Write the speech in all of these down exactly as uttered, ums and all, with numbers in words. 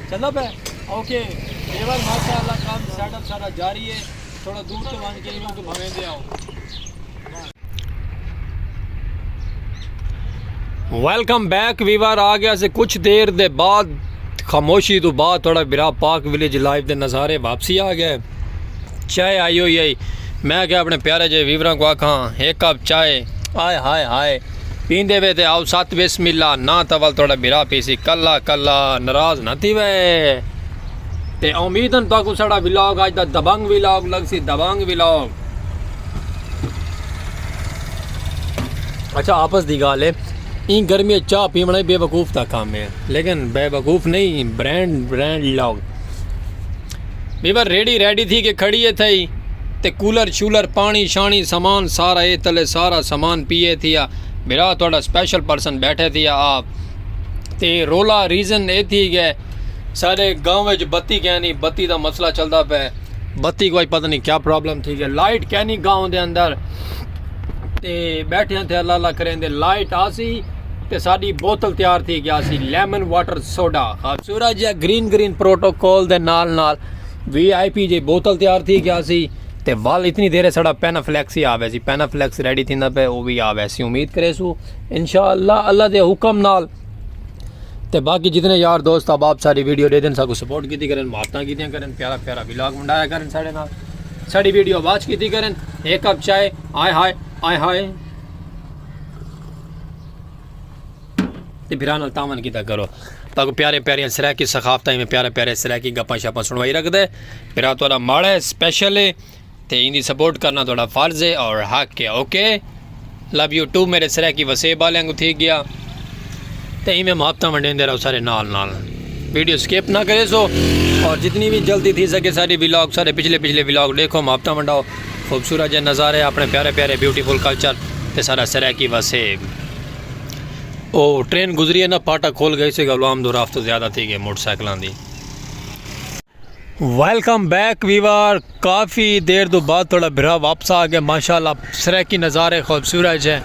چلدا پہ؟ اوکے۔ لیول ماشاء اللہ کم سیٹ اپ سارا جاری ہے۔ تھوڑا دور تے ونڄ کے انہوں تو بھویندے آؤ۔ ویلکم بیک ویور، آ گیا سے کچھ دیر دے بعد، خاموشی تو بعد تھوڑا برا پاک ولیج لائف دے نظارے، واپسی آ گئے۔ چائے آئی ہوئی ہے۔ میں کہ اپنے پیارے جے ویوراں کو آکھاں، ایک کپ چائے، آئے ہائے ہائے، پیندے وے تے آؤ ست بسم اللہ، نہ تاں ول تہاڈا بھرا پیسی کلا کلا، ناراض نہ تھیوے۔ تے امیدن تہاکوں ساڈا ولاگ اج دا دبنگ ولاگ لگسی، دبنگ ولاگ۔ اچھا، آپس دی گالھ ہے، ایں گرمی اچ چاہ پیوݨا ہی بے وقوف دا کم ہے، لیکن بے وقوف نہیں، برانڈ، برانڈ لوگ۔ ویور ریڈی، ریڈی تھی کے کھڑی ہے تھئی، تے کولر شولر، پاݨی شاݨی، سامان سارا اے تلے، سارا سامان پیے تھیا۔ بھرا تہاڈا سپیشل پرسن بیٹھے تھیا آپ۔ تے رولا ریزن اے تھی گئے، سارے گاؤں وچ بتی کینی، بتی دا مسئلہ چلدا پئے۔ بتی کو اج پتہ نہیں کیا پرابلم تھی گئے، لائٹ کینی گاؤں دے اندر۔ تے بیٹھے ہیں تے اللہ اللہ کریں دے لائٹ آسی تے ساڈی بوتل تیار تھی گیا سی، لیمن واٹر سوڈا، خوبصورت جیا گرین گرین پروٹوکول دے نال نال وی آئی پی جی بوتل تیار تھی گیا سی۔ تے ول اتنی دیر ساڈا پینافلیکس ہی آوے سی، پینافلیکس ریڈی تھیندا پئے، او وی آوے سی، امید کرے سو انشاءاللہ اللہ دے حکم نال۔ تے باقی جتنے یار دوست احباب ساری ویڈیو ݙیہدن، ساکوں سپورٹ کیتی کرن، محبتاں کیتیاں کرن، پیارا پیارا ولاگ ونڈایا کرن ساڈے نال، ساڈی ویڈیو واچ کیتی کرن۔ ایک کپ چائے، آئے ہائے، آئے ہائے۔ تے بھرا نال تعاون کیتا کرو۔ تاکو پیارے پیاریاں سرائیکی ثقافتاں، ایویں پیارے پیارے سرائیکی گپاں شپاں سنوائی رکھدے۔ بھرا تہاڈا ماڑا ہے، سپیشل ہے۔ تے ایندی سپورٹ کرنا تہاڈا فرض ہے اور حق ہے۔ اوکے، لو یو ٹو میرے سرائیکی وسیب آلیاں کوں تھی گیا۔ تے ایویں محبتاں ونڈیندے رہو سارے نال نال، ویڈیو سکپ نہ کرے سو۔ اور جتنی بھی جلدی تھی سکے ساری ولاگ، سارے پچھلے پچھلے ولاگ ݙیکھو، محبتاں ونڈاؤ، خوبصورت جے نظارے، اپنے پیارے پیارے بیوٹیفل کلچر تے سارا سرائیکی وسیب۔ او ٹرین گزری ہے نا، پھاٹک کھل گئے سے، غلام دو رفت زیادہ تھی گئے موٹر سائیکلاں دی۔ ویلکم بیک ویور، کافی دیر تو بعد تہاڈا بھرا واپس آ گیا۔ ماشاءاللہ سرائیکی نظارے خوبصورت جے،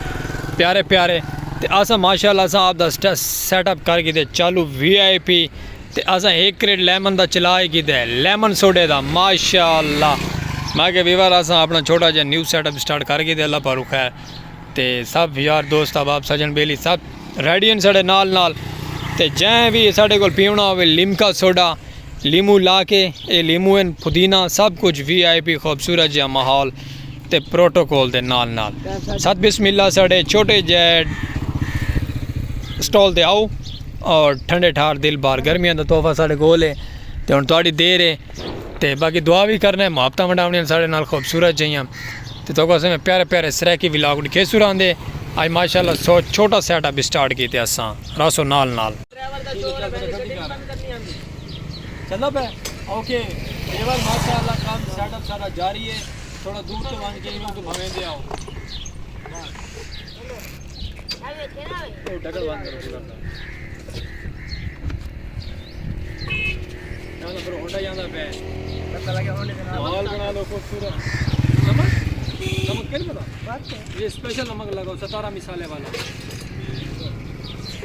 پیارے پیارے۔ تے اساں ماشاءاللہ اساں آپ دا سٹ-، سیٹ اپ کر گھدے چالو وی آئی پی۔ تے اساں ہک کریٹ لیمن دا چلا ہی گھدے، لیمن سوڈے دا، ماشاءاللہ۔ میں کہ ویور اساں اپنا چھوٹا جہا نیو سیٹ اپ سٹارٹ کر گھدے، اللہ پاروں خیر۔ تے سب یار دوست احباب سجن بیلی سب ریڈی ہن ساڈے نال نال۔ تے جیں وی ساڈے کول پیوݨا ہووے لیمکا سوڈا، لیمو لا کے، اے لیمو ہن، پودینہ، سب کچھ وی آئی پی خوبصورت جیہا ماحول تے پروٹوکول دے نال نال۔ ست بسم اللہ ساڈے چھوٹے جے سٹال تے آؤ اور ٹھنڈے ٹھار دل بہار گرمیاں دا تحفہ ساڈے کول ہے۔ تے ہن تہاڈی دیر ہے۔ تے باقی دعا وی کرنے، محبتاں ونڈاوݨیاں ساڈے نال خوبصورت جیہاں۔ تے تہاکوں اساں پیارے پیارے سرائیکی ولاگ ݙکھیسوں راہندے۔ اڄ ماشاءاللہ سو چھوٹا سیٹ اپ سٹارٹ کیتے اساں، راسو نال نال۔ چلدا پئے؟ اوکے۔ لیول ماشاءاللہ کم سیٹ اپ سارا جاری ہے۔ تھوڑا دور تے ونڄ کے انہاں کوں بھویندے آؤ۔ او ڈھکن بند کرو کولر دا۔ نہ، نہ، پھر ہونڈا جاندا پئے۔ پتہ لگے ہونڈے دے نال۔ ماحول بنا لو خوبصورت۔ نمک؟ نمک کیا نہیں پتا؟ یہ اسپیشل نمک لگاؤ، ستارہ مسالے والا۔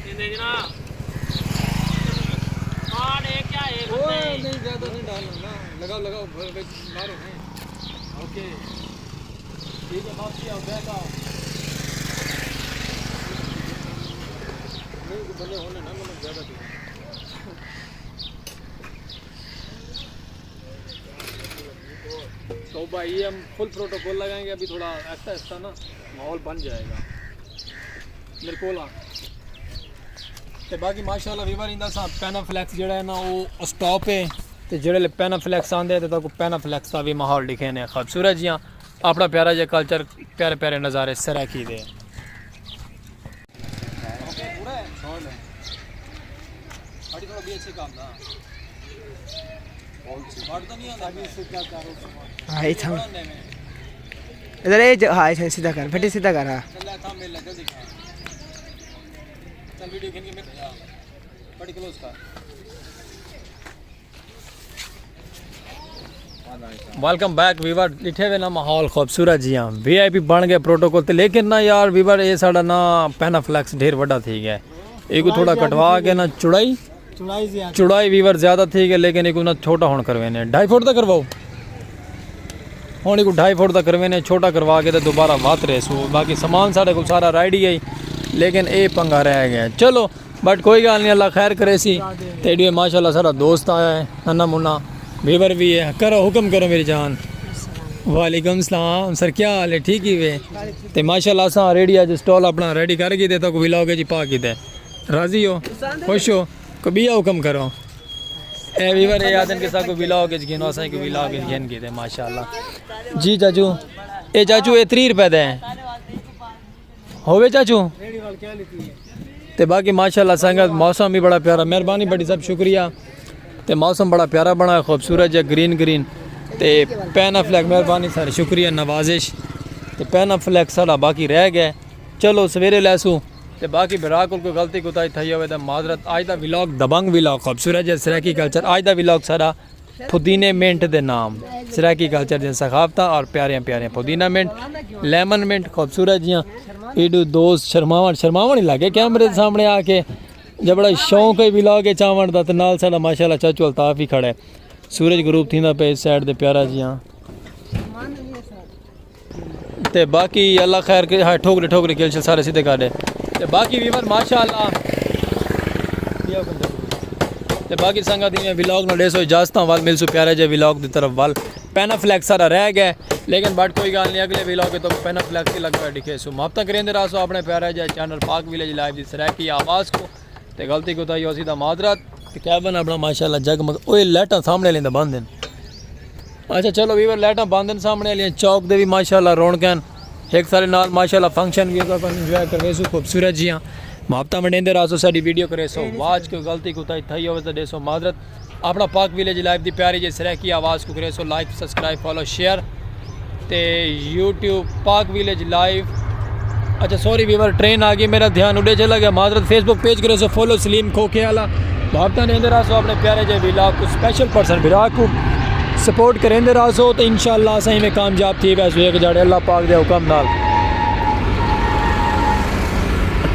یہ دیکھنا۔ پہاڑ ہے کیا ہے؟ اوئے، نہیں، زیادہ نہیں ڈالنا نا۔ لگاؤ، لگاؤ، بھر، بھر، مارو، نہیں۔ اوکے۔ ٹھیک ہے، باقی آؤ، بیک آؤ۔ نہیں، تو بندے ہونے نا، نمک زیادہ تھی۔ تو بھائی، ہم فل پروٹوکول لگائیں گے، ابھی تھوڑا آہستہ آہستہ نا ماحول بن جائے گا۔ میرے کول آ۔ تے باقی ماشاءاللہ ویور ایندا سا پینافلیکس جڑا ہے نا، او سٹاپ ہے۔ تے جڑے لے پینافلیکس آندے تے تاکو پینافلیکس دا بھی ماحول ݙکھینے خوبصورت جیاں۔ اپݨا پیارا جیہا کلچر، پیارے پیارے نظارے سرائیکی دے۔ ہاں، اتھاں۔ ادھر اے جو، ہاں، اتھاں سیدھا کر، پھٹی سیدھا کر، ہاں۔ ویلکم بیک ویور، ݙٹھے وے نا ماحول خوبصورت جیاں، وی آئی پی بݨ ڳئے پروٹوکول تے، لیکن نا یار ویور، اے ساݙا نا پینافلیکس ڈھیر وݙا تھی ڳئے۔ ایکو تھوڑا کٹوا کے نا چڑائی، چڑائی ویور زیادہ تھی گئے، لیکن ایکو نا چھوٹا ہون کروینے، ڈھائی فٹ دا کرواؤ۔ ہن ایکو ڈھائی فٹ دا کروینے، چھوٹا کروا کے تے دوبارہ وات رہسو۔ باقی سامان ساڈے کول سارا ریڈی ہے، لیکن اے پنگا رہ گیا۔ چلو، بٹ کوئی گال نہیں، اللہ خیر کرے سی۔ تے ایڈیو ماشاءاللہ سارا دوست آیا ہے، ننا منا ویور بھی ہے۔ کرو حکم کرو میری جان۔ وعلیکم السلام سر، کیا حال ہے؟ ٹھیک ہی وے؟ تے ماشاءاللہ اساں ریڈی اج سٹال اپنا ریڈی کر کے تے تاکو ولاگ جی پا کیتے۔ راضی ہو؟ خوش ہو؟ کوئی بیا حکم کرو۔ اے ویور اے آدن کے ساکو ولاگ جی گھنو، اساں کو ولاگ جی گھن کیتے ماشاءاللہ۔ جی چاچو، اے چاچو اے تریہہ روپے دے ہیں۔ ہووے چاچو؟ تے باقی ماشاءاللہ سنگت، موسم بھی بڑا پیارا، مہربانی بڑی صاحب، شکریہ۔ تے موسم بڑا پیارا بنا ہے، خوبصورت جا گرین گرین۔ تے پین آف لیک، مہربانی سر، شکریہ، نوازش۔ تے پین آف لیک ساڈا باقی رہ گئے، چلو سویرے لیسو۔ تے باقی بھرا کول کوئی غلطی کوتاہی تھئی ہووے تے معذرت۔ اج دا ولاگ دبنگ ولاگ، خوبصورت جا سرائیکی کلچر، اج دا ولاگ ساڈا پودینے منٹ دے نام، سرائیکی کلچر دیاں ثقافتاں اور پیاریاں پیاریاں پودینہ منٹ، لیمن منٹ، خوبصورت جیاں۔ ایڈو دوست شرماون، شرماون ہی لگے کیمرے دے سامنے آ کے۔ جبڑا شوق ہے ولاگ اچ آون دا، تے نال ساڈا ماشاءاللہ چاچو الطاف بھی کھڑا ہے۔ سورج غروب تھیندا پئے اس سائیڈ تے پیارا جیاں۔ تے باقی اللہ خیر کے، ہاں، ٹھوکرے، ٹھوکرے کیل شل سارے سیدھے کر ݙے۔ تے باقی ویور ماشاءاللہ، تے باقی سنگت ایویں ولاگ نال ݙیسو اجازتاں، ول ملسو پیارے جے ولاگ دی طرف ول۔ پین آف لیک سارا رہ گئے، لیکن بٹ کوئی گال نہیں، اگلے ولاگ تو پین آف لیک تے لگا ݙکھیسو۔ محبتاں کریندے رہسو اپنے پیارے جے چینل پاک ویلیج لائیو دی سرائیکی آواز کو۔ تے غلطی کوتاہی ہوسی تاں معذرت۔ تے کیبن اپنا ماشاءاللہ جگمگ، اوئے لائٹاں سامنے والیاں تاں بند ہن۔ اچھا چلو ویور، لائٹاں بند ہن سامنے والیاں، چوک دے وی ماشاءاللہ رونق ہن۔ ہک سارے نال ماشاءاللہ فنکشن وی اساں انجوائے کرویسوں، خوبصورت جیاں محبتاں ونڈیندے رہسو، ساڈی ویڈیو کریسو واچ، کوئی غلطی کوتاہی تھئی ہووے تاں ݙیسو معذرت۔ اپنا پاک ویلیج لائیو دی پیاری جی سرائیکی آواز کو کریسو لائک، سبسکرائب، فالو، شیئر۔ تے یوٹیوب پاک ویلیج لائیو۔ اچھا سوری ویور، ٹرین آ گئی، میرا دھیان اڈے چلا گیا، معذرت۔ فیس بک پیج کریسو فالو سلیم کھوکھے والا۔ محبتاں ݙیندے رہسو اپنے پیارے جے ولاگ کو، سپیشل پرسن ولاگ کو سپورٹ کریندے رہسو تے انشاءاللہ اساں ایویں کامیاب تھی ویسوں ہک جاڑے اللہ پاک دے حکم نال۔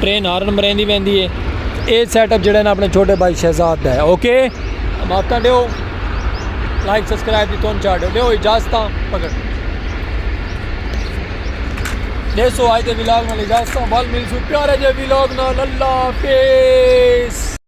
ٹرین ہارن مریندی ویندی ہے۔ اے سیٹ اپ جڑے نا اپنے چھوٹے بھائی شہزاد دا ہے۔ اوکے، محبتاں ݙیو، لائک سبسکرائب دی تون چاڑ ݙیو، ݙیو اجازتاں پکڑ۔ ݙیسو اج دے ولاگ نال اجازتاں، ول ملسوں پیارے جے ولاگ نال، اللہ حافظ۔